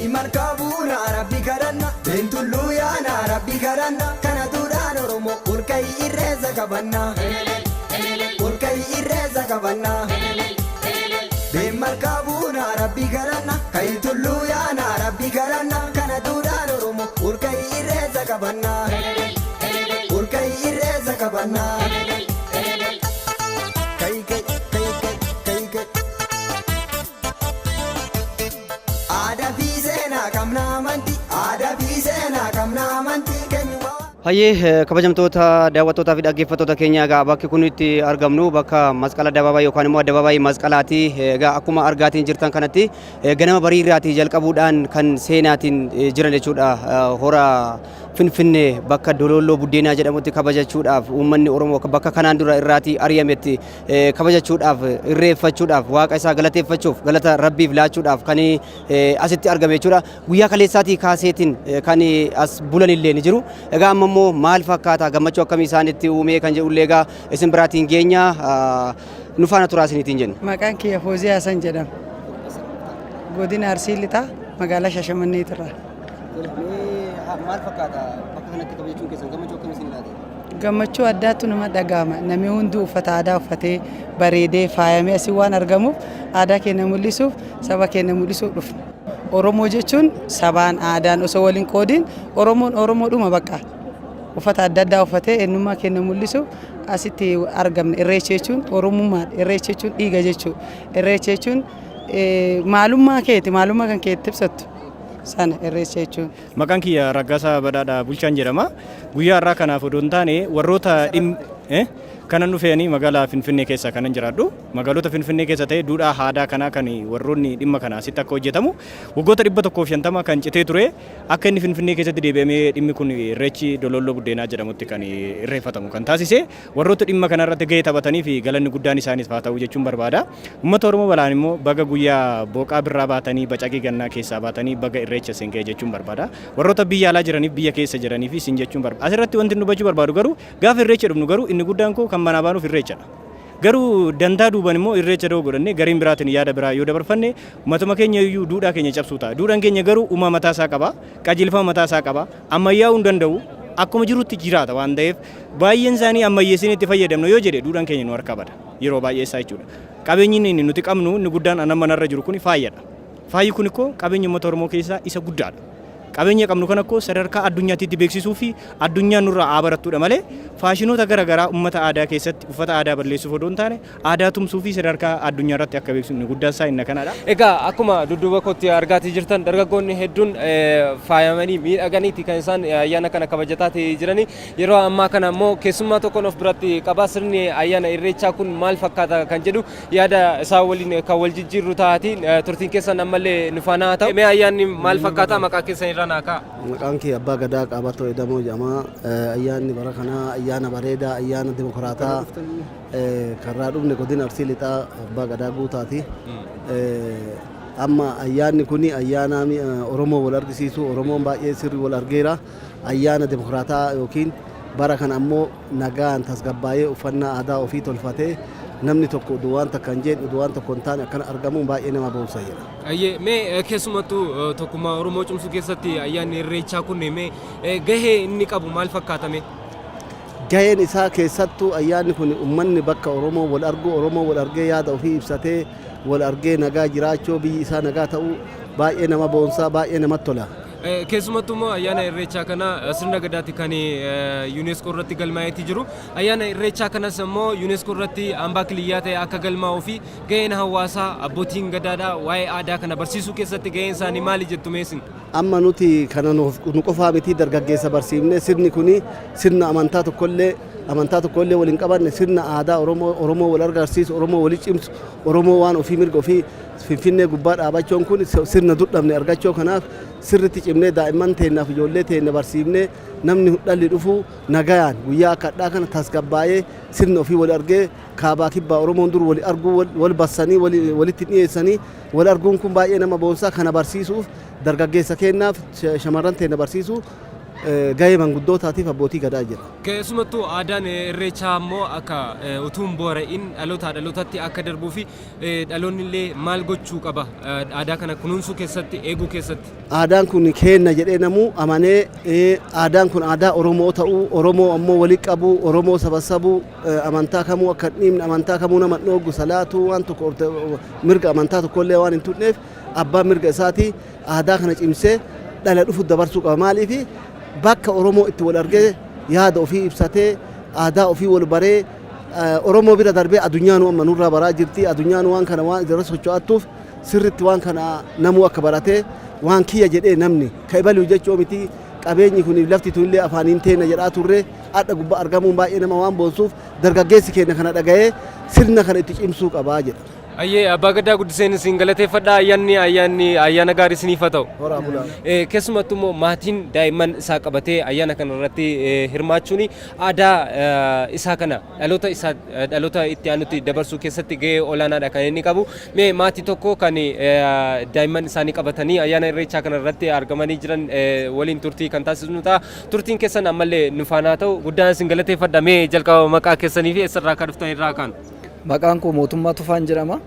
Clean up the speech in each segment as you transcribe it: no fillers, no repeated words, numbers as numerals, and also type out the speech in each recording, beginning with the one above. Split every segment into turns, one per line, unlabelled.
Ka'i malkaa buunaa rabbi kadhanna. Beentulluu yaanaa rabbi kadhanna. Kana duudhaan Oromoo ol ka'i irreessa qabanna. Ol ka'i irreessa qabanna. Been malkaa buunaa rabbi kadhanna. Ka'i tulluu yaanaa rabbi kadhanna. Kana duudhaan Oromoo ol ka'i irreessa qabanna. Ol ka'i irreessa qabanna. Ka'i ka'i ka'i ka'i ka'i ka'i. Aadaa fi seenaa qabna amantii. Aadaa fi seenaa qabna amantii keenyuma.
Hayyee, kabajamtoota daawwattootaa fi dhaggeeffattoota keenya, egaa bakki kun itti argamnu bakka Masqala Addabaabaa yookaan immoo Addabaabaayii Masqalaati. Egaa akkuma argaatiin jirtan kanatti ganama bariirraatii jalqabuudhaan kan seenaatiin jiran jechuudha. Hora Finfinnee bakka Dololloo Buddeenaa jedhamutti kabajachuudhaaf, uummanni Oromoo bakka kanaan dura irraatii ari'ametti kabajachuudhaaf, irreeffachuudhaaf, waaqa isaa galateeffachuuf, galata rabbiif laachuudhaaf kan asitti argame jechuudha. Guyyaa kaleessaatii kaaseetiin kan as bulan illee ni jiru. Egaa amma immoo maal fakkaata, gammachuu akkamii isaanitti uumee kan jedhullee egaa isin biraatiin geenya, nu faana turaa isiniitiin jenna.
Maqaan kiyya Fooziyaa Hasan jedhama. Godina Arsii Lixaa, magaalaa Shashamanneetirraa.
Maal fakkaata bakka kanatti kabajachuun keessan, gammachuu akkamii isin laate?
Gammachuu addaatu nama dhaga'ama. Namni hunduu uffata aadaa uffatee, bareedee, faayamee asii waan argamuuf, aadaa keenya mul'isuuf, saba keenya mul'isuuf dhufne. Oromoo jechuun sabaan aadaan osoo waliin qoodiin Oromoon Oromoodhuma bakka. Uffata adda addaa uffatee eenyummaa keenya mul'isuuf asitti argamne. Irreecha jechuun Oromummaadha. Irreecha jechuun dhiiga jechuudha. Irreecha jechuun maalummaa keeti, maalummaa kan keetti ibsattu sana irreecha jechuun.
Maqaan kiyya Raggaasaa Badhaadhaa Bulchaan jedhama. Guyyaa har'aa kanaaf odoo hin taane, warroota dhim kanan dhufeeni magaalaa Finfinnee keessa kanan jiraadhu. Magaalota Finfinnee keessa ta'e duudhaa aadaa kanaa kan warroonni dhimma kana asitti akka hojjetamu waggoota 150 kan citee ture akka inni Finfinnee keessatti deebi'amee dhimmi kun Irreechi Dololloo Buddeenaa jedhamutti kan irreeffatamu kan taasise warroota dhimma kanarratti gahee taphatanii fi galanni guddaan isaaniif haa ta'u jechuun barbaada. Uummata Oromoo balaan immoo baga guyyaa booqaa birraa baatanii, bacaqii gannaa keessaa baatanii, baga Irreecha isin ga'e jechuun barbaada. Warroota biyya alaa jiraniif, biyya keessa jiraniif isin jechuun barbaada. Asirratti wanti nu hubachuu barbaadu garuu, gaafa Irreecha dhufnu garuu inni guddaan koo kan manaa baanuuf Irreechadha. Garuu dantaa duuban immoo Irreecha da'oo godhannee gariin biraatiin yaada biraa yoo dabarfanne matuma keenya iyyuu duudhaa keenya cabsuu ta'a. Duudhaan keenya garuu uumaa mataa isaa qaba. Qajeelfama mataa isaa qaba. Ammayyaa'uu hin danda'u. Akkuma jirutti jiraata waan ta'eef, baay'een isaanii ammayyeessinee itti fayyadamna yoo jedhe duudhaan keenya nu harkaa bada. Yeroo baay'ee isaa jechuudha. Qabeenyi inni nuti qabnu inni guddaan anan manarra jiru kun faayadha. Faayyi kun ikkoo qabeenya uummata Oromoo keessaa isa guddaadha. Qabeenya qabnu kana ikkoo sadarkaa addunyaatti beeksisuu fi addunyaan nurraa haa barattudha malee, faashinoota gara garaa uummata aadaa keessatti uffata aadaa balleessuuf odoo hin taane, aadaa tumsuu fi sadarkaa addunyaa irratti akka beeksisu inni guddaan isaa inni kanadha.
Egaa akkuma dudduuba kootti argaatii jirtan, dargaggoonni hedduun faayamanii miidhaganiiti kan isaan ayyaana kana kabajataatii jiranii. Yeroo ammaa kana immoo keessummaa tokkoon of biratti qaba. Sirni ayyaana Irreechaa kun maal fakkaata kan jedhu yaada isaa waliin kan wal jijjiirru taati. Turtiin keessan ammallee nu faana haa ta'u. Mee ayyaanni maal fakkaata, maqaa keessan irraa naa ka'a?
Maqaan kee Abbaa Gadaa Qaabatoo Edamoo jedhama. Ayyaanni bara kanaa ayyaana bareedaa, ayyaana dimokiraataa. Karraa dhufne godina Arsii Lixaa, Abbaa Gadaa Guutaati. Amma ayyaanni kun ayyaana Oromoo wal argisiisu, Oromoon baay'ee sirri wal argeera. Ayyaana dimokiraataa yookiin bara kana ammoo nagaan tasgabbaa'ee, uffannaa aadaa ofii tolfatee, namni tokko utuu waan takka hin jeen, utuu waan tokko hin taane akkana argamuun baay'ee nama boonsa jedha.
Ayyee, mee keessumattuu tokkummaa Oromoo cimsuu keessatti ayyaanni Irreechaa kun mee gahee inni qabu maal fakkaata mee?
Gaheen isaa keessattuu ayyaanni kun uummanni bakka Oromoo wal argu, Oromoo wal argee yaada ofii ibsatee, wal argee nagaa jiraachuu, biyyi isaa nagaa ta'uu baay'ee nama boonsaa, baay'ee namatti tola.
Keessumattuu immoo ayyaana Irreechaa kana sirna gadaatti kan UNESCO irratti galmaa'eetii jiru. Ayyaana Irreechaa kanas immoo UNESCO irratti hambaa kiliyyaa ta'e akka galmaa'uu fi gaheen hawaasaa, abbootiin gadaadhaa waa'ee aadaa kana barsiisuu keessatti gaheen isaanii maali jettu meesin?
Amma nuti kana nu qofaa miti, dargaggeessa barsiifne. Sirni kuni sirna amantaa tokkollee waliin qabanne, sirna aadaa Oromoo, Oromoo wal agarsiisu, Oromoo wali cimsu, Oromoo waan ofii mirga ofii Finfinnee gubbaa dhaabachuun kun sirna dudhabne argachuu. Kanaaf sirritti cimnee daa'imman teennaaf ijoollee teenna barsiifnee, namni dhalli dhufu nagayaan guyyaa akka hadhaa kana tasgabbaa'ee, sirna ofii wal argee, kaabaa kibbaa Oromoon dur wal arguu wal bassanii walitti dhiyeessanii wal arguun kun baay'ee nama boonsaa. Kana barsiisuuf dargaggeessa keennaaf, shamarran teenna barsiisuu Gahee manguddootaatiif abbootii gadaa jira.
Keessumattuu aadaan irreechaa immoo akka utuu hin boora'in dhalootaa dhalootatti akka darbuu fi dhaloonni illee maal gochuu qaba aadaa kana kunuunsuu keessatti, eeguu keessatti?
Aadaan kun keenna jedhee namuu amanee, aadaan kun aadaa Oromoo ta'uu, Oromoo ammoo walitti qabuu, Oromoo sabassabuu, amantaa kamuu akka hin dhiibne, amantaa kamuu nama hin dhooggu, salaatuu waan tokko mirga amantaa tokkollee waan hin tuqneef, abbaan mirga isaatii aadaa kana cimsee dhala dhufu dabarsuu qaba. Maaliif? Bakka Oromoo itti wal argee, yaada ofii ibsatee, aadaa ofii wal baree, Oromoo bira darbee addunyaanuu amma nurraa baraa jirti. Addunyaan waan kana waan irra socho'attuuf, sirritti waan kana namuu akka baratee waan kiyya jedhee namni ka ibaluu jechuu miti. Qabeenyi kun lafti tunillee afaaniin teenna jedhaa turre, adha gubbaa argamuun baay'ee nama waan boonsuuf, dargaggeessi keenya kana dhaga'ee sirna kana itti cimsuu qabaa jedha.
Ayyee, Abbaa Gadaa, guddiseen isin galateeffadha. Ayyaanni ayyaana gaarii isiniif haa ta'u.
Horaa bulaa.
Keessumattuu immoo maatiin daa'imman isaa qabatee ayyaana kana irratti hirmaachuun aadaa isaa kana dhaloota isaa dhaloota itti aanutti dabarsuu keessatti gahee olaanaadha kan inni qabu. Mee maatii tokko kan daa'imman isaanii qabatanii ayyaana irreechaa kana irratti argamanii jiran waliin turtii kan taasisnu ta'a. Turtiin keessan ammallee nu faana haa ta'u. Guddaan isin galateeffadha. Mee jalqaba maqaa keessanii fi eessarraa akka dhuftan irraa kaan.
Maqaan koo Mootummaa Tufaan jedhama.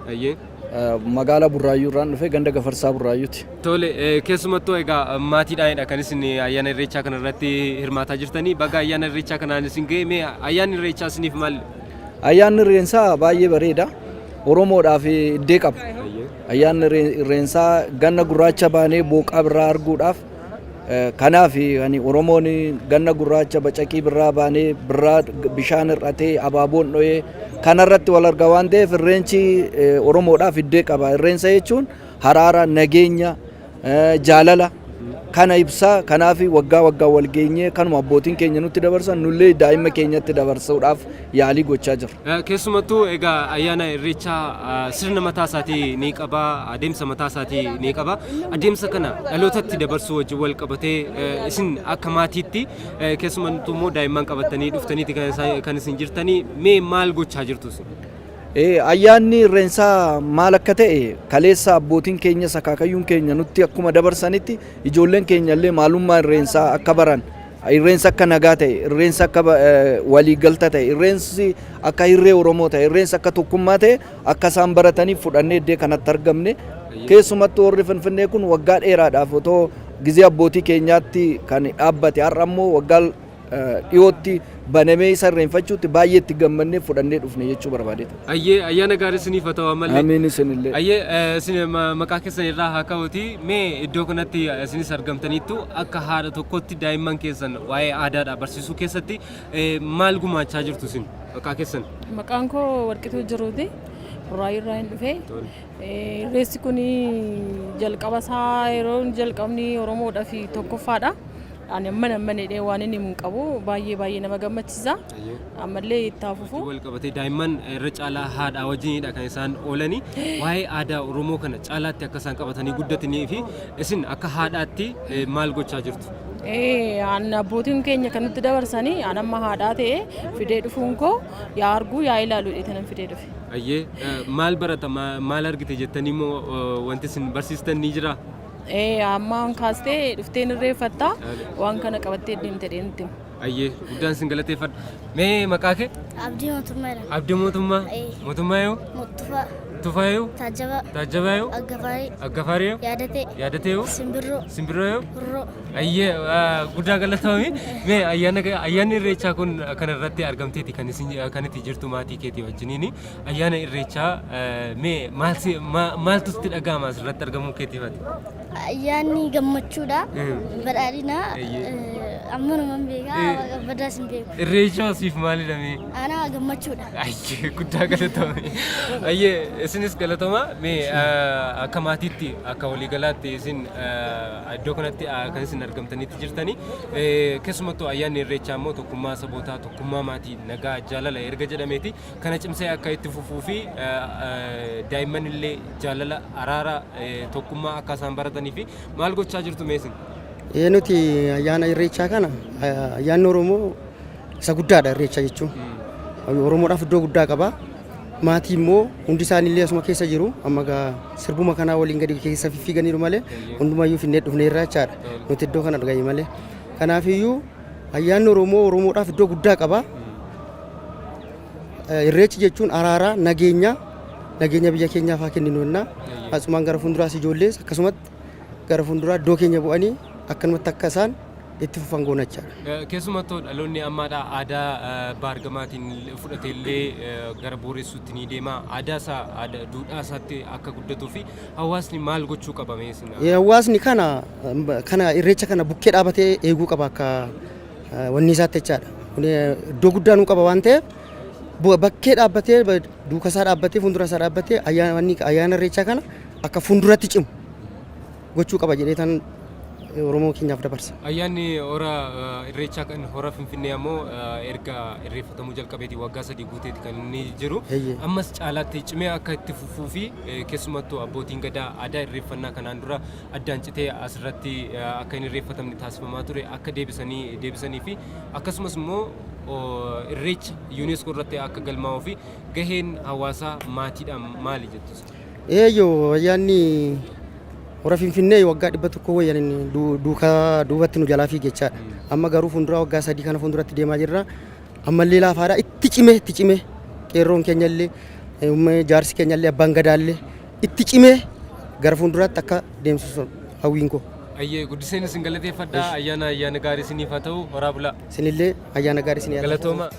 Magaalaa Burraayyuu irraan dhufe, ganda Gafarsaa Burraayyuuti.
Tole, keessumattuu egaa maatiidhaanidha kan isin ayyaana irreechaa kana irratti hirmaataa jirtanii. Baga ayyaana irreechaa kanaan isin ga'e. Mee ayyaanni irreechaa isiniif maal?
Ayyaanni irreensaa baay'ee bareeda. Oromoodhaaf iddee qaba. Ayyaanni irreensaa ganna gurraacha baanee booqaa birraa arguudhaaf, kanaaf ani Oromoon ganna gurraacha bacaqii birraa baanee, birraa bishaan hir'atee, abaaboon dho'ee kanarratti wal arga waan ta'eef, irreenchi Oromoodhaaf iddee qaba. Irreensa jechuun haraara, nageenya, jaalala kana ibsaa. Kanaaf waggaa waggaa wal geenyee kanuma abbootiin keenya nutti dabarsan nullee daa'ima keenyatti dabarsuudhaaf yaalii gochaa jirra.
Keessumattuu egaa ayyaana irreechaa sirna mataa isaatii ni qaba, adeemsa mataa isaatii ni qaba. Adeemsa kana dhalootatti dabarsuu wajjin wal qabatee, isin akka maatiitti, keessumattuu immoo daa'imman qabatanii dhuftaniiti kan isin jirtanii, mee maal gochaa jirtu isin?
Ayyaanni irreensaa maal akka ta'e kaleessa abbootiin keenyas akaakayyuun keenya nutti akkuma dabarsanitti, ijoolleen keenya illee maalummaa irreensaa akka baran, irreensa akka nagaa ta'e, irreensa akka waliigalta ta'e, irreensi akka hirree Oromoo ta'e, irreensa akka tokkummaa ta'e akka isaan barataniif fudhannee iddoo kanatti argamne. Keessumattuu warri Finfinnee kun waggaa dheeraadhaaf otoo gizee abbootii keenyaatti kan dhaabbate, har'a immoo waggaa dhiyootti banamee isa irreenfachuutti baay'ee itti gammannee fudhannee dhufne jechuu barbaadeeta.
Ayyee, ayyaana gaarii isiniif haa ta'u ammallee.
Amiin, isinillee.
Ayyee, isin maqaa keessan irraa haa ka'uuti, mee iddoo kanatti isinis argamtaniittu, akka haadha tokkotti daa'imman keessan waa'ee aadaadhaa barsiisuu keessatti maal gumaachaa jirtu isin? Maqaa keessan?
Maqaan koo Warqituu Jiruuti. Burraayyuu irraa hin dhufe. Irreessi kun jalqaba isaa yeroo jalqabni Oromoodhaaf tokkoffaadha. Ani amma amma jedhee waan inni himu hin qabu. Baay'ee baay'ee nama gammachiisa. Ammallee itti haa fufu.
Wal qabatee daa'imman irra caalaa haadhaa wajjinidha kan isaan oolanii. Waa'ee aadaa Oromoo kana caalaatti akka isaan qabatanii guddatanii fi isin akka haadhaatti maal gochaa jirtu?
An abbootiin keenya kan nutti dabarsanii, an amma haadhaa ta'e fidee dhufuun koo yaa arguu yaa ilaalu jedhee tanan fidee dhufe.
Ayyee, maal barata, maal argite jettanii immoo wanti isin barsiistan ni jiraa?
Amma kaastee dhufteen irreeffatta, waan kana qabattee deemte deemte.
Ayyee, guddaan isin galateeffadha. Mee maqaa kee?
Abdii Mootummaa jedhama.
Abdii Mootummaa.
Ee.
Mootummaa yoo?
Mottufaa.
Tufaa yoo?
Taajjabaa.
Taajjabaa yoo?
Aggafaarii.
Aggafaarii yoo?
Yaadatee.
Yaadatee yoo?
Simbirroo.
Simbirroo yoo?
Hurroo.
Ayyee, guddaa galatoomii. Mee ayyaanni irreechaa kun kana irratti argamteeti kan isin kan itti jirtu maatii keetii wajjiniini. Ayyaana irreechaa mee maal si maaltu sitti dhaga'ama asirratti argamuu keetiif ati?
Ayyaanni gammachuudha. Badhaadhina. Ammanuman beekaa, badaas hin beeku.
Irreechaa siif maalidha mee?
Anaa gammachuudha.
Ayyee, guddaa galatoome. Ayyee, isinis galatooma. Mee akka maatiitti, akka waliigalaatti isin iddoo kanatti kan isin argamtanitti jirtanii, keessumattuu ayyaanni irreechaa immoo tokkummaa sabootaa, tokkummaa maatii, nagaa, jaalala erga jedhameeti, kana cimsee akka itti fufuu fi daa'imman illee jaalala, araara, tokkummaa akka isaan baratanii fi maal gochaa jirtu mee isin?
Nuti ayyaana irreechaa kana, ayyaanni Oromoo isa guddaadha irreecha jechuun. Oromoodhaaf iddoo guddaa qaba. Maatii immoo hundi isaaniillee asuma keessa jiru. Amma gaa sirbuma kanaa waliin gadi keessa fiffiiganiiru malee hundumayyuu finnee dhufneerra jechaadha. Nuti iddoo kana dhagaye malee. Kanaafiyyuu ayyaanni Oromoo Oromoodhaaf iddoo guddaa qaba. Irreechi jechuun araara, nageenya, nageenya biyya keenyaaf haa kenninu jenna. Asumaan gara fuulduraas ijoollees akkasumatti gara fuulduraa iddoo keenya bu'anii akkanumatti akka isaan itti fufan goona jechaadha.
Keessumattuu dhaloonni ammaadha aadaa baargamaatiin fudhate illee gara booressuutti ni deema. Aadaa isaa, duudhaa isaatti akka guddatuu fi hawaasni maal gochuu qaba mee isin?
Hawaasni kana irreecha kana bukkee dhaabatee eeguu qaba akka wanni isaatti jechaadha. Kun iddoo guddaa nuu qaba waan ta'eef bakkee dhaabbatee, duuka isaa dhaabbatee, fuuldura isaa dhaabbatee ayyaana irreechaa kana akka fuulduratti cimu gochuu qaba jedhee tan Oromoo keenyaaf dabarsa.
Ayyaanni hora irreechaa kan hora Finfinnee ammoo erga irreeffatamuu jalqabeeti waggaa 3 guuteeti kan inni jiru. Ammas caalaatti cimee akka itti fufuu fi keessumattuu abbootiin gadaa aadaa irreeffannaa kanaan dura addaan citee asirratti akka hin irreeffatamne taasifamaa ture akka deebisanii deebisanii fi akkasumas immoo irreecha UNESCO irratti akka galmaa'uu fi gaheen hawaasaa maatiidhaan maali jettu?
Eeyyoo, ayyaanni hora Finfinnee waggaa 100 wayyan duukaa duubatti nu jalaa fiigechaadha. Amma garuu fuulduraa waggaa 3 kana fuulduratti deemaa jirra. Ammallee laafaadha, itti cimee itti cimee qeerroon keenyallee, jaarsi keenyallee, abbaan gadaallee itti cimee gara fuulduraatti akka deemsisu hawwiin koo.
Ayyee, guddiseen isin galateeffadha. Ayyaana gaarii isiniif haa ta'u. Horaa bulaa.
Isinillee ayyaana gaarii isinii haa ta'u.
Galatooma.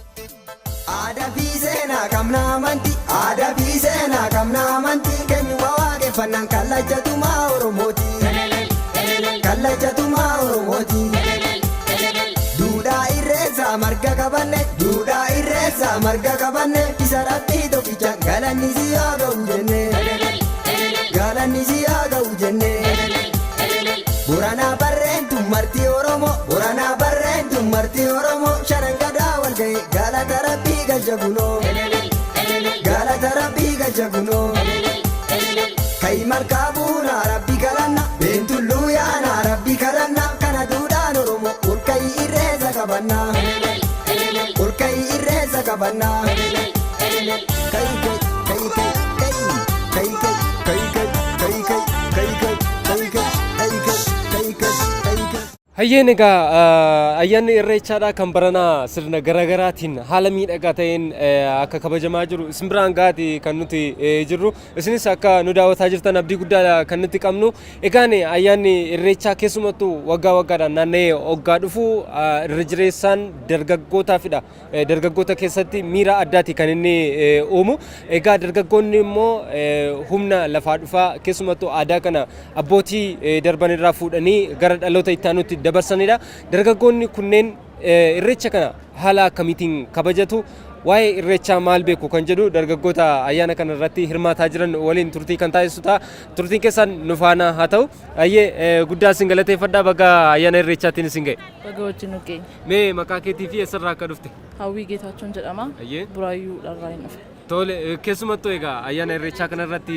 Aadaa fi seenaa qabna amantii. Aadaa fi seenaa qabna amantii. Keenyuma waaqeffannaan kallachatumaa Oromooti. Kallachatumaa Oromooti. Duudhaa irreessaa marga qabanne. Duudhaa irreessaa marga qabanne. Isa rabbii tokkicha galanni si haa ga'u jenne. Galanni si haa ga'u jenne. Boranaa barreentu marti Oromoo. Boranaa barreentu marti Oromoo. Shanan gadaa wal ga'e galata rabbii galcha kunoo. Galata rabbii galcha kunoo. Kai malkaa buunaa rabbi galanna. Beentulluu yaanaa rabbi kadhanna. Kana duudhaan Oromoo ol ka'ii irreessa qabanna. Ol ka'ii irreessa qabanna. Kai kai kai kai kai kai kai kai kai kai kai kai kai kai kai kai kai kai kai kai.
Hayyeen, egaa ayyaanni irreechaadha kan baranaa sirna garaagaraatiin haala miidhagaa ta'een akka kabajamaa jiru isin biraan gahaati kan nuti jirru. Isinis akka nu daawwataa jirtan abdii guddaadha kan nuti qabnu. Egaan ayyaanni irreechaa keessumattuu waggaa waggaadhaan naanna'ee hoggaa dhufu irra jireessaan dargaggootaafidha. Dargaggoota keessatti miira addaati kan inni uumu. Egaa dargaggoonni immoo humna lafaa dhufaa keessumattuu aadaa kana abbootii darban irraa fuudhanii gara dhaloota itti aanutti dabarsanidha. Dargaggoonni kunneen irreecha kana haala akkamiitiin kabajatu? Waa'ee irreechaa maal beeku kan jedhu dargaggoota ayyaana kana irratti hirmaataa jiran waliin turtii kan taasisu ta'a. Turtiin keessan nu faana haa ta'u. Ayyee, guddaa isin galateeffadhaa, baga ayyaana irreechaatiin isin ga'e.
Baga wajjin nu geenye.
Mee maqaa keetii fi eessarraa akka dhufte?
Hawwii Geetaachoon jedhama. Buraayyuu dharraa hin dhufe.
Tole, keessumattuu egaa ayyaana irreechaa kanarratti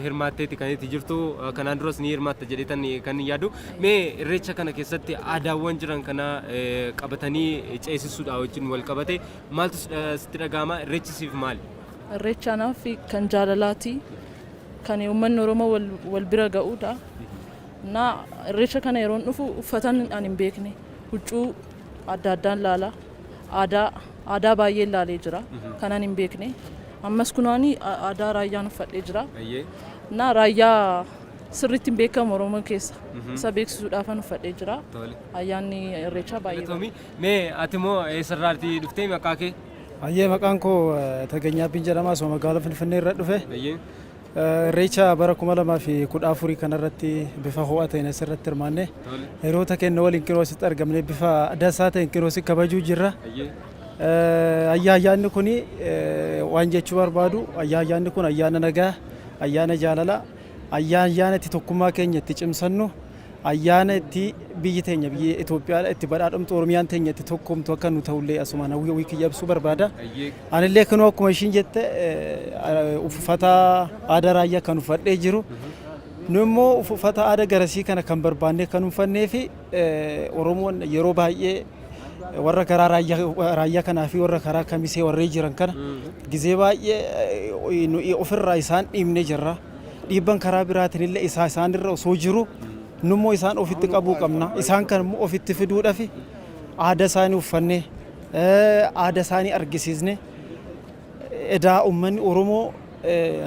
hirmaatteeti kan itti jirtu, kanaan duras ni hirmaatta jedheetan kan yaadu. Mee irreecha kana keessatti aadaawwan jiran kana qabatanii ceesisuudha wajjin wal qabate maaltu sitti dhaga'ama? Irreechi siif maali?
Irreechi anaaf kan jaalalaati. Kan uummanni Oromoo wal bira ga'uudha. Na irreecha kana yeroon dhufu uffatan ani hin beekne, huccuu adda addaan laala. Aadaa baay'een laalee jira. Kan ani hin beekne. Ammas kunaani aadaa raayyaan uffadhee jira. Na raayyaa sirriitti hin beekamu Oromoo keessa. Isa beeksisuudhaafan uffadhee jira. Ayyaanni irreechaa baay'ee
Galatoomi. Mee ati immoo eessarraati dhuftee, maqaa kee?
Ayyee, maqaan koo Taganyaabbin jedhama. Asuma magaalaa Finfinnee irra dhufe. Irreecha bara 2014 kanarratti bifa ho'aa ta'een asirratti hirmaanne. Hiriyoota keenya waliin qiroo asitti argamne bifa dansaa ta'een qiroo kabajuu jirra. Ayyaanni kun waan jechuu barbaadu, ayyaanni kun ayyaana nagaa, ayyaana jaalalaa, ayyaana itti tokkummaa keenya itti cimsannu, ayyaana itti biyyi teenya, biyyi Itoophiyaadha itti badhaadhumtu, Oromiyaan teenya itti tokkoomtu akka nu ta'ullee asumaan hawwii kiyya ibsuu barbaada. Anillee kunoo akkuma ishiin jette uffata aadaa raayyaa kan uffadhee jiru. Nu immoo uffata aadaa garasii kana kan barbaannee kan uffannee fi Oromoon yeroo baay'ee warra karaa raayyaa kanaa fi warra karaa kamisee warree jiran kana gizee baay'ee nuyi ofirraa isaan dhiibnee jirra. Dhiibban karaa biraatiin illee isaanirra osoo jiru Nummoo isaan ofitti qabuu qabna. Isaan kan immoo ofitti fiduudhaaf aadaa isaanii uffannee, aadaa isaanii argisiisne, edaa uummanni Oromoo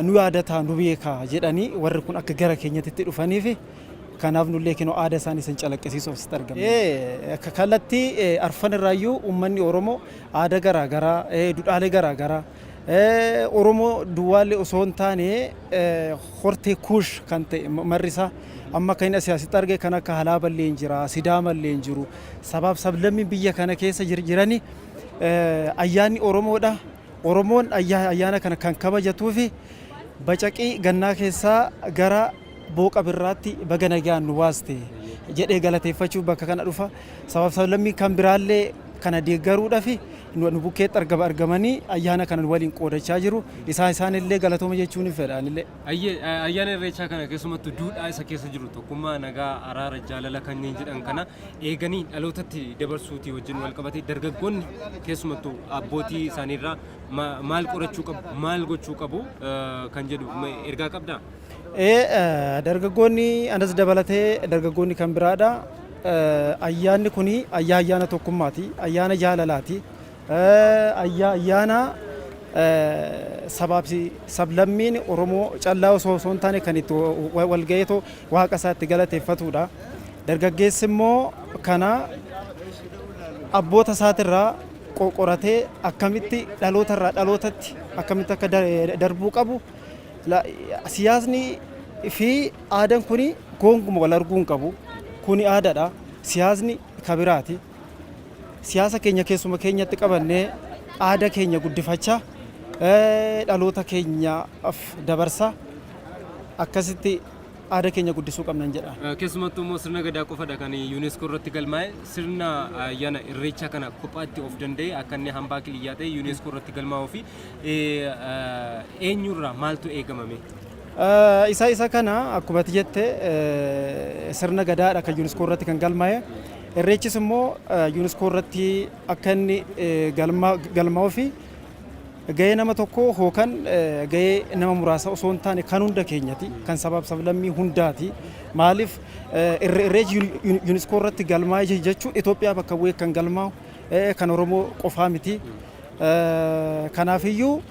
nu yaadataa, nu beekaa jedhanii warri kun akka gara keenyatti dhufaniif, kanaaf nullee kinoo aadaa isaanii san calaqqisiisuuf asitti argamna. Kallattii arfan irraayyuu uummanni Oromoo aadaa garaagaraa, duudhaalee garaagaraa, Oromoo duwwaallee osoo hin taane hortee Kuush kan ta'e marri isaa amma kan inni asii asitti arge kan akka Halaaballee hin jira, Sidaamallee hin jiru. Sabaaf sablammiin biyya kana keessa jirani ayyaanni Oromoodha. Oromoon ayyaana kana kan kabajatuu fi bacaqii gannaa keessaa gara booqa birraatti baga nagaan nu baaste jedhee galateeffachuuf bakka kana dhufa. Sabaaf sablammii kan biraallee kana deeggaruudhaaf nu bukkeetti argamanii ayyaana kana waliin qoodachaa jiru. Isaanillee galatooma jechuun ni fedha anillee.
Ayyaana Irreechaa kana keessumattuu duudhaa isa keessa jiru tokkummaa, nagaa, araara, jaalala kanneen jedhan kana eeganii dhalootatti dabarsuutii wajjin wal qabatee dargaggoonni keessumattuu abbootii isaaniirraa maal qorachuu qabu, maal gochuu qabu kan jedhu ergaa qabdaa?
Dargaggoonni anas dabalatee dargaggoonni kan biraadha. Ayyaanni kuni ayyaana tokkummaati, ayyaana jaalalaati, ayyaana sabaaf sablammiin Oromoo callaa osoo hin taane kan itti wal ga'eetoo waaqa isaa itti galateeffatudha. Dargaggeessi immoo kana abboota isaatirraa qoratee akkamitti dhalootarraa dhalootatti akkamitti akka darbuu qabu. Siyaasni fi aadaan kuni gonkumaa wal arguu hin qabu. Kuni aadaadha. Siyaasni kabiraati. Siyaasa keenya keessuma keenyatti qabannee aadaa keenya guddifachaa, dhaloota keenyaaf dabarsaa, akkasitti aadaa keenya guddisuu qabnan jedha.
Keessumattuu immoo sirna Gadaa qofadha kan UNESCO irratti galmaa'e. Sirna ayyaana Irreechaa kana kophaatti of danda'e akka inni hambaa kiliyyaa ta'e UNESCO irratti galmaa'uu fi eenyurraa maaltu eegamame?
Isa kana akkuma ati jette sirna Gadaadha kan UNESCO irratti kan galmaa'e. Irreechis immoo UNESCO irratti akka inni galmaa'uu fi gahee nama tokko yookaan gahee nama muraasa osoo hin taane kan hunda keenyati, kan sabaaf sablammii hundaati. Maaliif, Irreechi UNESCO irratti galmaa'e jechuun Itoophiyaa bakka bu'ee kan galmaa'u, kan Oromoo qofaa miti. Kanaafiyyuu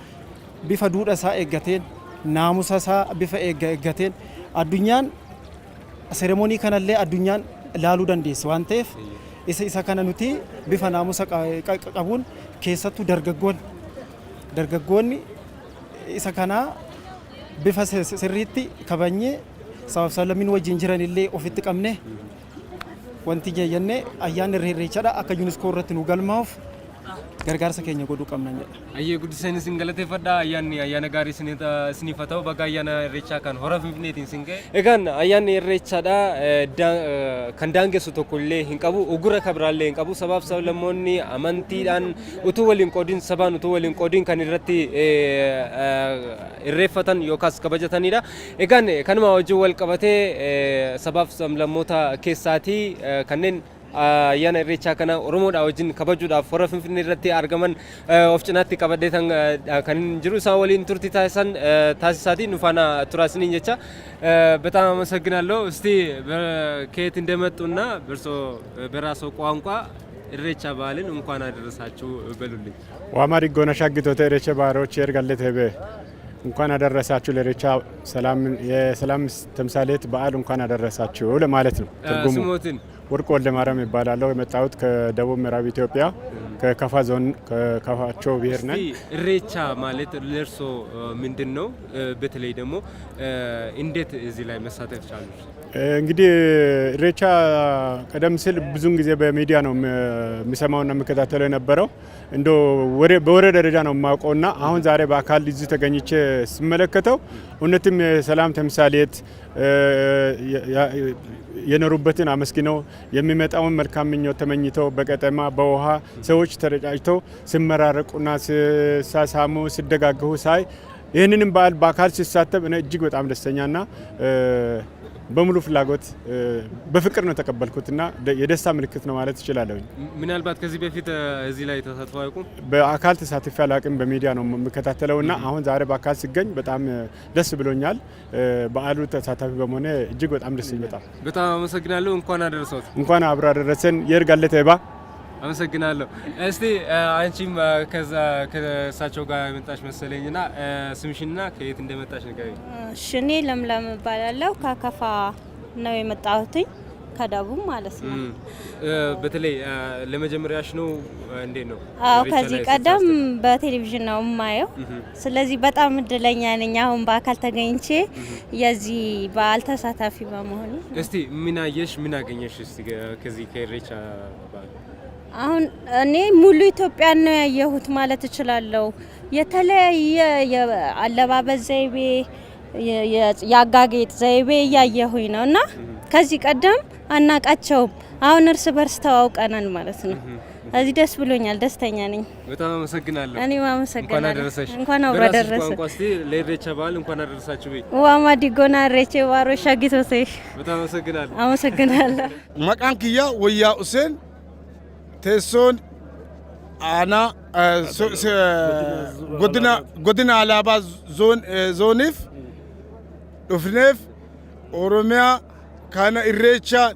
bifa duudha isaa eeggateen, naamusa isaa bifa eeggateen addunyaan ceremony kanallee addunyaan laaluu dandeessi waan ta'eef, isa kana nuti bifa naamusa qabuun, keessattuu dargaggoonni isa kana bifa sirriitti kabajnee, sabaaf sablammiin wajjin jiran illee ofitti qabne, wanti jennee ayyaanni Irreechadha akka UNESCO irratti nu galmaa'uuf gargaarsa keenya godhuu qabnan jedha.
Ayyee, guddiseen isin galateeffadha. Ayyaanni ayyaana gaarii isiniif haa ta'u. Baga ayyaana Irreechaa kan Hora Finfinneetiin isin ga'e. Egaan ayyaanni Irreechaadha kan daangessu tokko illee hin qabu. Ugura kan biraallee hin qabu. Sabaaf sablammoonni amantiidhaan utuu waliin qoodin, sabaan utuu waliin qoodin kan irratti irreeffatan yookaas kabajatanidha. Egaan kanuma wajjin wal qabatee sabaaf sablammoota keessaatii kanneen ayyaana Irreechaa kana Oromoodhaa wajjin kabajuudhaaf Hora Finfinnee irratti argaman of cinaatti qabadhee kan jiru isaan waliin turtii taasisan taasisaatii nu faana turaa isiniin jecha በጣም አመሰግናለሁ። እስቲ ከየት እንደመጡና በእርሶ በራስዎ ቋንቋ ኢሬቻ በዓልን እንኳን አደረሳችሁ በሉልኝ።
ዋማ ዲጎነ ሻግቶተ ኢሬቻ ባሮች የርጋለት ሄበ እንኳን አደረሳችሁ ለኢሬቻ ሰላም የሰላም ተምሳሌት በዓል እንኳን አደረሳችሁ ለማለት ነው ትርጉሙ።
ስሞትን?
ወርቁ ወልደ ማርያም ይባላለሁ። የመጣሁት ከደቡብ ምዕራብ ኢትዮጵያ ከከፋ ዞን ከከፋቾ ብሔር ነን።
እስቲ ኢሬቻ ማለት ለእርሶ ምንድን ነው? በተለይ ደግሞ እንዴት እዚህ ላይ መሳተፍ ቻሉ?
እንግዲህ ኢሬቻ ቀደም ሲል ብዙን ጊዜ በሚዲያ ነው የሚሰማውና የሚከታተለው የነበረው፣ እንደ በወሬ ደረጃ ነው የማውቀውና አሁን ዛሬ በአካል እዚህ ተገኝቼ ስመለከተው እውነትም የሰላም ተምሳሌት፣ የኖሩበትን አመስግነው የሚመጣውን መልካም ምኞት ተመኝተው በቀጠማ በውሃ ሰዎች ተረጫጭተው ሲመራረቁና ሲሳሳሙ ሲደጋገፉ ሳይ፣ ይህንንም በዓል በአካል ሲሳተፍ እኔ እጅግ በጣም ደስተኛና በሙሉ ፍላጎት በፍቅር ነው የተቀበልኩትና የደስታ ምልክት ነው ማለት እችላለሁ።
ምናልባት ከዚህ በፊት እዚህ ላይ ተሳትፎ አያውቁም?
በአካል ተሳትፌ አላቅም። በሚዲያ ነው የምከታተለውና አሁን ዛሬ በአካል ሲገኝ በጣም ደስ ብሎኛል። በዓሉ ተሳታፊ በመሆኔ እጅግ በጣም ደስ በጣም
በጣም አመሰግናለሁ። እንኳን አደረሰዎት።
እንኳን አብሮ አደረሰን። የእርጋለ ተባ።
አመሰግናለሁ። እስቲ አንቺም ከዛ ከእሳቸው ጋር የመጣሽ መሰለኝና ስምሽንና ከየት እንደመጣሽ ንገሪኝ።
እሺ፣ እኔ ለምለም እባላለሁ። ከከፋ ነው የመጣሁትኝ፣ ከደቡብ ማለት ነው።
በተለይ ለመጀመሪያሽ ነው፣ እንዴት ነው?
አዎ፣ ከዚህ ቀደም በቴሌቪዥን ነው የማየው። ስለዚህ በጣም እድለኛ ነኝ አሁን በአካል ተገኝቼ የዚህ በዓል ተሳታፊ በመሆኔ።
እስቲ ምን አየሽ? ምን አገኘሽ? እስቲ ከዚህ ከኢሬቻ በዓል።
አሁን እኔ ሙሉ ኢትዮጵያን ነው ያየሁት ማለት እችላለሁ። የተለያየ የአለባበስ ዘይቤ፣ የአጋጌጥ ዘይቤ እያየሁኝ ነው እና ከዚህ ቀደም አናቃቸውም። አሁን እርስ በርስ ተዋውቀናል ማለት ነው። እዚህ ደስ ብሎኛል፣ ደስተኛ ነኝ።
በጣም አመሰግናለሁ።
እኔም አመሰግናለሁ።
እንኳን አደረሰሽ።
እንኳን አብሮ አደረሰ።
ቋንቋ እስቲ ለኢሬቻ በዓል እንኳን አደረሳችሁ በይ።
ዋማ ዲጎና ኢሬቼ ባሮ ሻጊቶሴ።
በጣም አመሰግናለሁ።
አመሰግናለሁ።
Maqaan kiyya Wayyaa Useen, teessoon aanaa godina Alaabaa zooniif dhufneef Oromiyaa kana Irreecha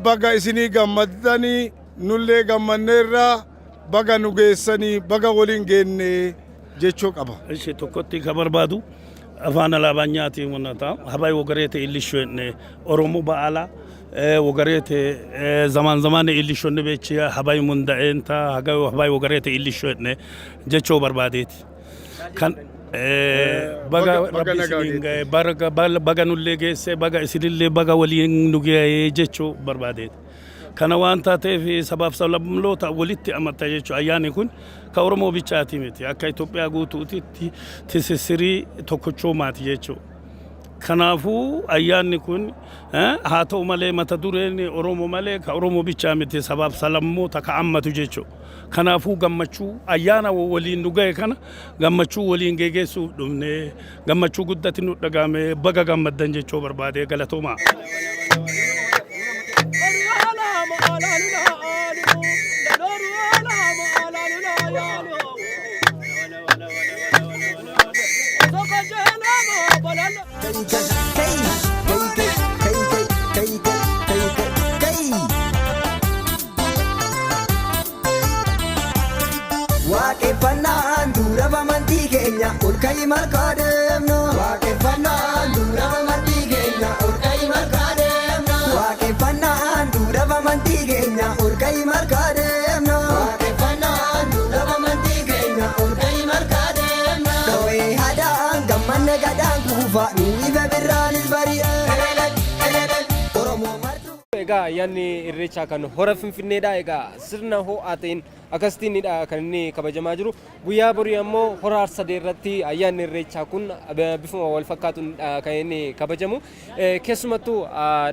baga isinii gammaddanii, nullee gammanneerraa, baga nu geessanii, baga waliin geenne jechuu qaba.
Ishi tokkotti ka barbaadu afaan alaabaanyaatiin wannata habay wogareete illishone Oromo ba'ala wogareete zaman zaman illishonne beechi habay munda'eenta habay wogareete illishone jechuu barbaadeeti. Kan baga Rabbi isiniin ga'e, baga nullee geesse, baga isinillee baga waliin nu ga'e jechuu barbaadeeti. Kana waan taateef sabaaf sablammoota walitti amata jechuudha. Ayyaanni kun ka Oromoo bichaati miti. Akka Itoophiyaa guutuutitti tisisirii tokkochoomaati jechuudha. Kanaafuu ayyaanni kun haa ta'u malee mata dureen Oromoo malee ka Oromoo bichaa miti, sabaaf sablammoota ka ammatu jechuudha. Kanaafuu gammachuu ayyaana waliin nu ga'e kana gammachuu waliin geggeessuuf dhufnee gammachuu guddatti nu dhagahame, baga gammaddan jechuu barbaade, galatoomaa.
Kai kai kai kai kai kai kai kai. Waaqeffannaan dura amantii keenya, ol ka'ii malkaa deemna. Waaqeffannaan dura amantii keenya, ol ka'ii malkaa deemna. Waaqeffannaan dura amantii keenya, ol ka'ii malkaa deemna. Waaqeffannaan dura amantii keenya, ol ka'ii malkaa deemna. Dhoo'ee hadaan gammanne gadhaan kuufa nu ifa birraanis bari'a. Oromoo martu.
Egaa ayyaanni Irreechaa kan hora Finfinneedha. Egaa sirna ho'aa ta'een akkasittiinidha kan inni kabajamaa jiru. Guyyaa borii ammoo hora Arsadee irratti ayyaanni Irreechaa kun bifuma wal fakkaatuun kan inni kabajamu. Keessumattuu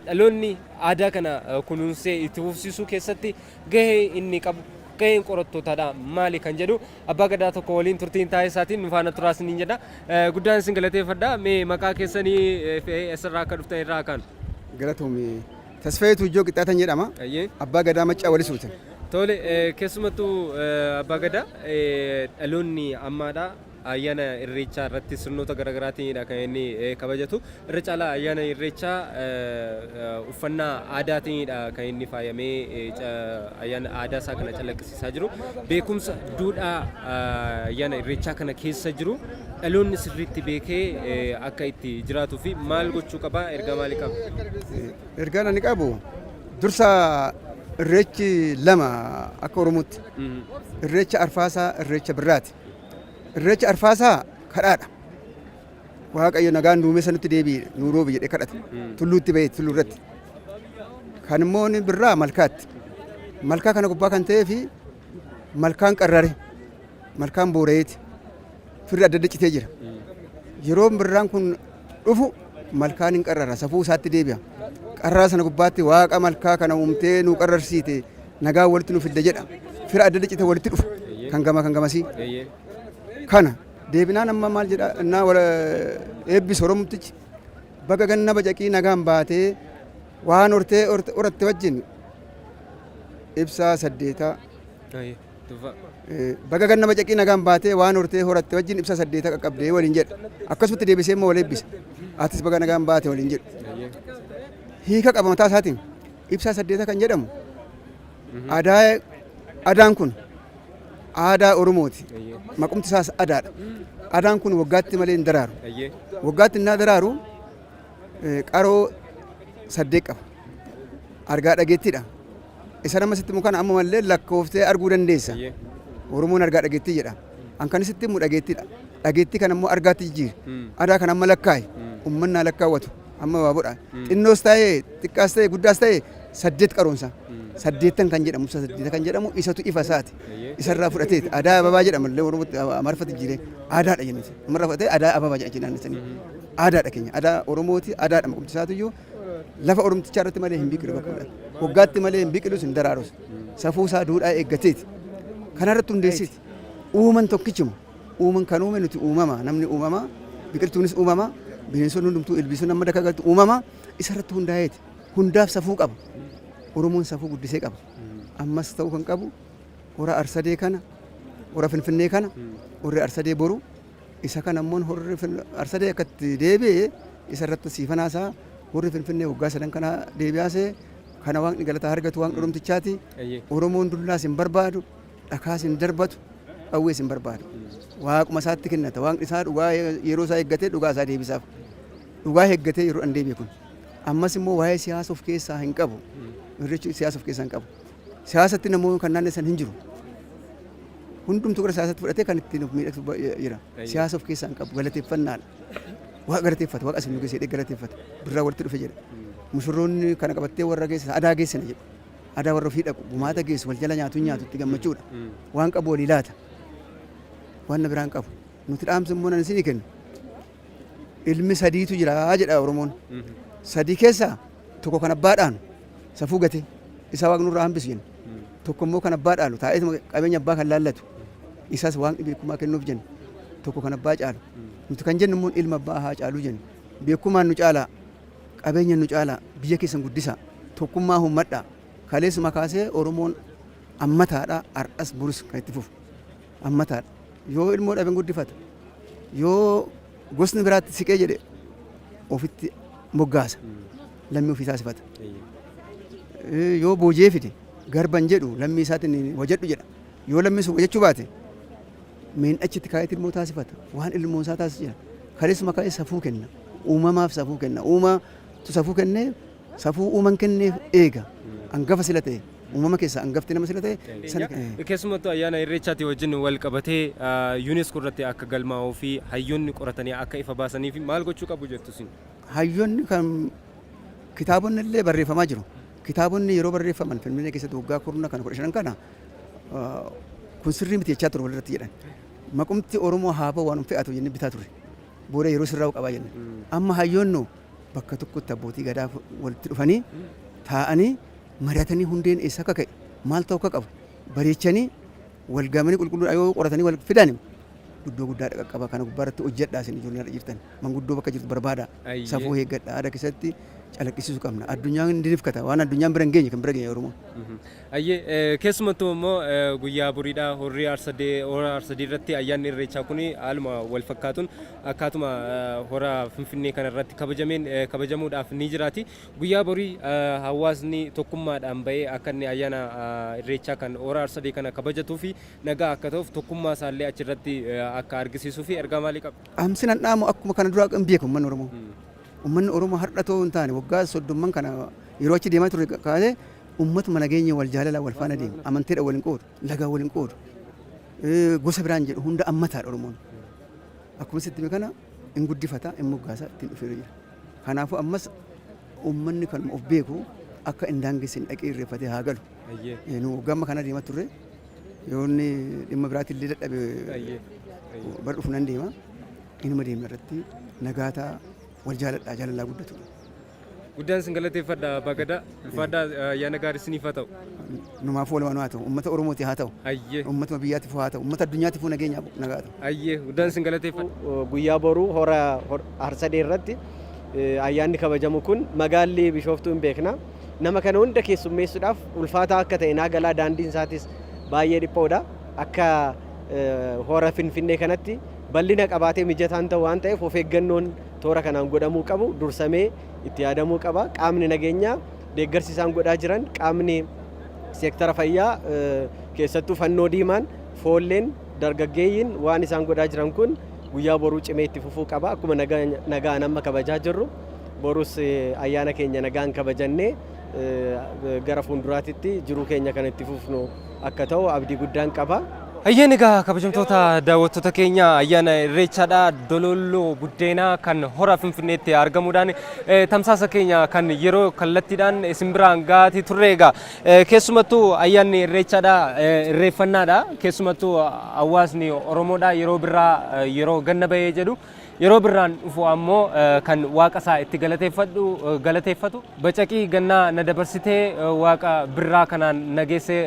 dhaloonni aadaa kana kunuunsee itti fufsiisuu keessatti gahee inni qabu, gaheen qorattootaadha maali kan jedhu abbaa gadaa tokko waliin turtiin taasisaatiin nu faana turaas niin jedha. Guddaan isin galateeffadha. Mee maqaa keessanii eessarraa akka dhuftan irraa kaan?
Galatoomii. Tasfaayee Tuujjoo Qixxaatan jedhama. Abbaa Gadaa Maccaa Walisuuti.
Tole, keessumattuu abbaa gadaa, dhaloonni ammaadha ayyaana Irreechaa irratti sirnoota garaagaraatiinidha kan inni kabajatu. Irra caalaa ayyaana Irreechaa uffannaa aadaatiinidha kan inni faayamee ayyaana aadaa isaa kana calaqqisiisaa jiru. Beekumsa duudhaa ayyaana Irreechaa kana keessa jiru dhaloonni sirriitti beekee akka itti jiraatuu fi maal gochuu qaba? Ergaa maalii qaba?
Ergaan ani qabu dursa Irreechi lama akka Oromootti. Irreecha Arfaasaa, Irreecha Birraati. Irreecha Arfaasaa kadhaadha. Waaqayyo nagaan duumessa nutti deebi'e, nuu roobi jedhee kadhate. Tulluutti bahee, tulluu irratti. Kan immoo inni birraa malkaatti. Malkaa kana gubbaa kan ta'ee fi malkaan qarrare, malkaan boora'eeti. Firri adda adda citee jira. Yeroo birraan kun dhufu malkaan hin qarrara, safuu isaatti deebi'a. Qarraa sana gubbaatti Waaqa malkaa kana uumtee nu qarrarsiite, nagaa walitti nu fidde jedha. Fira adda adda cite walitti dhufa. Kan gama kan gamasii. Kana deebinaan amma maal jedha innaa wala eebbis Oromtichi Baga ganna bacaqii nagaan baatee waan hortee horatte wajjin ibsaa saddeetaa. Baga ganna bacaqii nagaan baatee waan hortee horatte wajjin ibsaa saddeetaa qaqqabdee waliin jedha. Akkasumatti deebisee immoo wal eebbisa. Atis baga nagaan baate waliin jedhu. Hiika qaba mataa isaatiin. Ibsaa saddeetaa kan jedhamu aadaa adaan kun aadaa Oromooti. Maqumti isaas adaadha. Adaan kun waggaatti malee hin daraaru. Waggaatti innaa daraaru qaroo saddeet qaba. Argaa dhageettiidha. Isa nama sitti himu kana ammumallee lakkooftee arguu dandeessa. Oromoon argaa dhageettii jedha. An kan sitti himu dhageettiidha. Dhageettii kana immoo argaatti jijjiiri. Adaa kana amma lakkaa'i. Uummanni haa lakkaawwatu. Amma baabudha. Xinnoos ta'ee xiqqaas ta'e guddaas ta'e saddeet qaroonsa. Saddeettan kan jedhamu ibsa saddeetta kan jedhamu isatu ifa isaati. Isarraa fudhateeti. Adaa ababaa jedhama illee Oromootti Amaariffatti jijjiiree aadaadha jennuti. Amarraa fudhatee adaa ababaa jedha jennaan sanii. Aadaadha keenya. Adaa Oromooti aadaadha maqumti isaatu iyyuu lafa Oromtichaa irratti malee hin biqilu bakka godhate. Waggaatti malee hin biqilus hin daraarus. Safuu isaa duudhaa eeggateeti. Kanarratti hundeessiti. Uuman tokkichuma. Uuman kan uume nuti uumama. Namni uumama. Biqiltuunis uumama. Bineensonni hundumtuu ilbiisonni amma daka galtu uumama. Isarratti hundaa'eeti. Hundaaf safuu qaba. Oromoon safuu guddisee qaba. Ammas ta'uu kan qabu hora Arsadee kana, hora Finfinnee kana, horri Arsadee boru isa kana immoo horri Arsadee akka itti deebi'e isa irratti siifanaa isaa horri Finfinnee waggaa sadan kana deebi'aasee kana waaqni galataa argatu waaqni Oromtichaati. Oromoon dullaas hin barbaadu, dhakaas hin darbatu, qawwees hin barbaadu. Waaquma isaatti kennata. Waaqni isaa dhugaa yeroo isaa eeggatee dhugaa isaa deebisaaf. Dhugaa eeggatee yeroo dhan deebi'e kun. Ammas immoo waa'ee siyaasa of keessaa hin qabu. Irreechi siyaasa of keessaa hin qabu. Siyaasatti namoonni kan naannessan hin jiru. Hundumtuu gara siyaasatti fudhatee kan ittiin of miidhagsu jira. Siyaasa of keessaa hin qabu. Galateeffannaadha. Waaqa galateeffata. Waaqa isin nu geesse jedhee galateeffata. Birraa walitti dhufe jedha. Mushurroonni kana qabattee warra geessa adaa geessina jedhu. Adaa warra ofii dhaqu gumaata geessu wal jala nyaatu hin nyaatu itti gammachuudha. Waan qabu walii laata. Waan na biraan qabu. Nuti dhaamsa immoo nan isinii kennu. Ilmi sadiitu jira jedha Oromoon. Sadii keessaa tokko kan abbaa dhaanu safuu gate isa waaqni nurraa hambisu jenna. Tokko immoo kan abbaa dhaalu taa'eetuma qabeenya abbaa kan laallatu isas waaqni beekumaa kennuuf jenna. Tokko kan abbaa caalu. Nuti kan jennu immoo ilma abbaa haa caaluu jenna. Beekumaan nu caalaa qabeenya nu caalaa biyya keessan guddisaa tokkummaa uummadhaa. Kaleessuma kaasee Oromoon ammataadha har'as borus kan itti fufu ammataadha. Yoo ilmoo dhabe guddifata. Yoo gosni biraatti siqee jedhe ofitti moggaasa. Lammii ofii taasifata. Yoo booji'ee fide garban jedhu lammii isaatiin wajadhu jedha. Yoo lammii sun wajachuu baate meen achitti kaa'eeti ilmoo taasifata. Waan ilmoo isaa taasisu jira. Kaleessuma kaa'ee safuu kenna. Uumamaaf safuu kenna. Uumaatu safuu kennee safuu uuman kenneef eega. Angafa sila ta'e. Uumama keessaa angafti nama sila ta'e sana.
Keessumattuu ayyaana Irreechaatii wajjin wal qabatee UNESCO irratti akka galmaa'uu fi hayyoonni qoratanii akka ifa baasaniif maal gochuu qabu jettu isin?
Hayyoonni kan kitaabonni illee barreeffamaa jiru. Kitaabonni yeroo barreeffaman Finfinnee keessatti waggaa kurna kana 15 kana kun sirrii miti jechaa ture walirratti jedhan. Maqumti Oromoo haa ba'u waan fe'atu jennee bitaa turre. Booda yeroo sirraa'u qabaa jenne. Amma hayyoonnu bakka tokkotti abbootii gadaa walitti dhufanii taa'anii mari'atanii hundeen eessa akka ka'e maal ta'uu akka qabu bareechanii wal gaamanii qulqulluudha yoo qoratanii wal fidan iddoo guddaa qaqqaba kana gubbaa irratti hojjedhaa isin ijoolleen har'a jirtan manguddoo bakka jirtu barbaada safuu eeggadha aadaa keessatti calaqqisiisuu qabna addunyaan ni rifkata waan addunyaan bira hin geenye kan bira geenye Oromoon.
Ayyee keessumattuu immoo guyyaa boriidha horri Arsadee hora Arsadee irratti ayyaanni Irreechaa kun haaluma wal fakkaatuun akkaatuma hora Finfinnee kana irratti kabajameen kabajamuudhaaf ni jiraati. Guyyaa borii hawaasni tokkummaadhaan ba'ee akka inni ayyaana Irreechaa kan hora Arsadee kana kabajatuu fi nagaa akka ta'uuf tokkummaa isaallee achirratti akka argisiisuu fi ergaa maalii qaba?
Dhaamsi nan dhaamu akkuma kana duraa hin beeku uummanni Oromoo. Uummanni Oromoo har'a ta'uu hin taane waggaa soddomman kana yeroo achi deemaa turre kaasee uummatuma nageenya wal jaalala wal faana deema. Amanteedha wal hin qoodu, lagaa wal hin qoodu. Gosa biraan jedhu hunda ammataadha Oromoon. Akkuma sitti hime kana hin guddifata, hin moggaasa ittiin dhufeeru jira. Kanaafuu ammas uummanni kanuma of beeku akka hin daangessine dhaqee irreeffatee haa galu. Nu waggaa kana deemaa turre yoo inni dhimma biraatti illee dadhabe bara dhufu nan deema. Inuma deemna irratti nagaataa wal jaaladhaa jaalalaa guddatu.
Guddaan isin galateeffadha Abbaa Gadaa. Ulfaadhaa ayyaana gaarii isiniif haa ta'u.
Numaaf walumaa haa ta'u. Uummata Oromooti haa ta'u. Uummatuma biyyaatiif haa ta'u. Uummata addunyaatiif nageenya nagaa ta'u.
Ayyee guddaan isin galateeffadha.
Guyyaa boruu hora Harsadee irratti Ayyaanni kabajamu kun magaalli Bishooftuu hin beekna. Nama kana hunda keessummeessuudhaaf ulfaataa akka ta'e naa galaa daandiin isaatis baay'ee dhiphoodha. Akka hora Finfinnee kanatti bal'ina qabaatee mijataan ta'u waan ta'eef of eeggannoon toora kanaan godhamuu qabu dursamee itti yaadamuu qaba. Qaamni nageenyaa deeggarsi isaan godhaa jiran qaamni seektara fayyaa keessattuu fannoo diimaan foolleen dargaggeeyyiin waan isaan godhaa jiran kun guyyaa boruu cimee itti fufuu qaba. Akkuma nagaan amma kabajaa jirru borus ayyaana keenya nagaan kabajannee gara fuulduraatitti jiruu keenya kan itti fufnu akka ta'u abdii guddaan qaba.
Hayyeen egaa kabajamtoota daawwattoota keenya ayyaana Irreechaadha Dololloo Buddeenaa kan hora Finfinneetti argamuudhaan tamsaasa keenya kan yeroo kallattiidhaan isin biraan ga'aatii turre egaa keessumattuu ayyaanni Irreechaadha irreeffannaadha keessumattuu hawaasni Oromoodha yeroo birraa yeroo ganna bahee jedhu Yeroo birraan dhufu ammoo kan waaqa isaa itti galateeffadhu galateeffatu bacaqii gannaa na dabarsitee waaqa birraa kanaan na geesse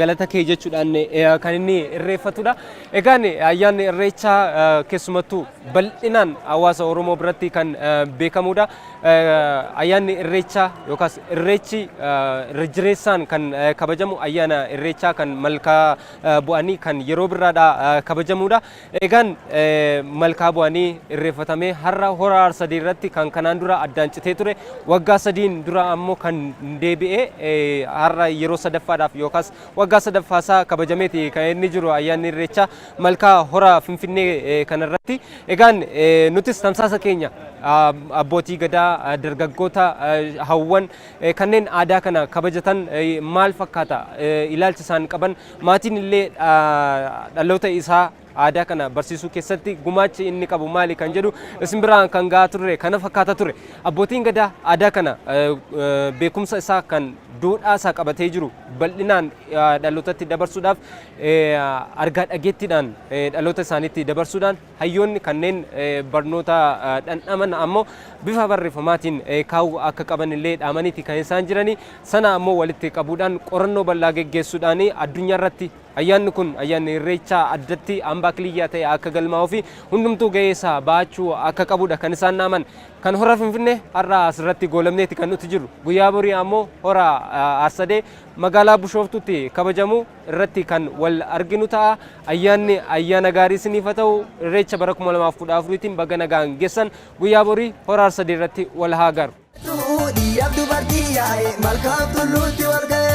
galata kee jechuudhaan kan inni irreeffatudha. Egaan ayyaanni irreechaa keessumattuu bal'inaan hawaasa Oromoo biratti kan beekamudha. Ayyaanni Irreechaa yookaas Irreechi irra jireessaan kan kabajamu ayyaana Irreechaa kan malkaa bu'anii kan yeroo birraadhaa kabajamuudha. Egaan malkaa bu'anii irreeffatamee har'a hora Arsadii irratti kan kanaan dura addaan citee ture waggaa sadiin dura ammoo kan deebi'e har'a yeroo sadaffaadhaaf yookaas waggaa sadaffaasaa kabajameeti kan inni jiru ayyaanni Irreechaa malkaa hora Finfinnee kanarratti. Egaan nutis tamsaasa keenya abbootii gadaa, dargaggoota, hawwan kanneen aadaa kana kabajatan maal fakkaata ilaalcha isaan qaban maatiin illee dhaloota isaa aadaa kana barsiisuu keessatti gumaachi inni qabu maali kan jedhu isin biraan kan gahaa turre kana fakkaata ture. Abbootiin gadaa aadaa kana beekumsa isaa kan duudhaa isaa qabatee jiru bal'inaan dhalootatti dabarsuudhaaf argaa dhageettiidhaan dhaloota isaaniitti dabarsuudhaan hayyoonni kanneen barnoota dhandhaman ammoo bifa barreeffamaatiin kaa'uu akka qaban illee dhaamaniiti kan isaan jiranii sana ammoo walitti qabuudhaan qorannoo bal'aa geggeessuudhaan addunyaa irratti ayyaanni kun ayyaanni irreechaa addatti hambaa kiliyyaa ta'e akka galmaa'uu fi hundumtuu ga'ee isaa ba'achuu akka qabudha kan isaan dhaaman. Kan hora Finfinnee har'a asirratti goolamneeti kan nuti jirru. Guyyaa borii ammoo hora Arsadee magaalaa Bushooftuutti kabajamu irratti kan wal arginu ta'a. Ayyaanni ayyaana gaarii isiniif haa ta'u. Irreecha bara 2014tiin baga nagaan geessan. Guyyaa borii hora Arsadee irratti wal haa agarru.
Dhiiraaf dubartii yaa'e malkaaf tulluutti wal ga'e.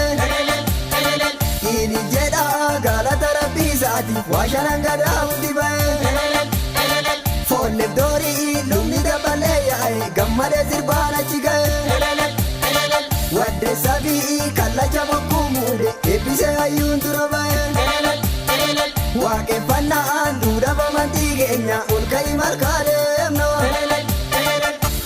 Ini jedha galata rabbii isaati waa shanan gadaa hundi ba'e. Foolleef doorii lubni dabalee yaa'e gammadee sirbaan achi ga'e. Waddeessa fi kallacha bokkuu muude eebbisee hayyuun dura ba'e.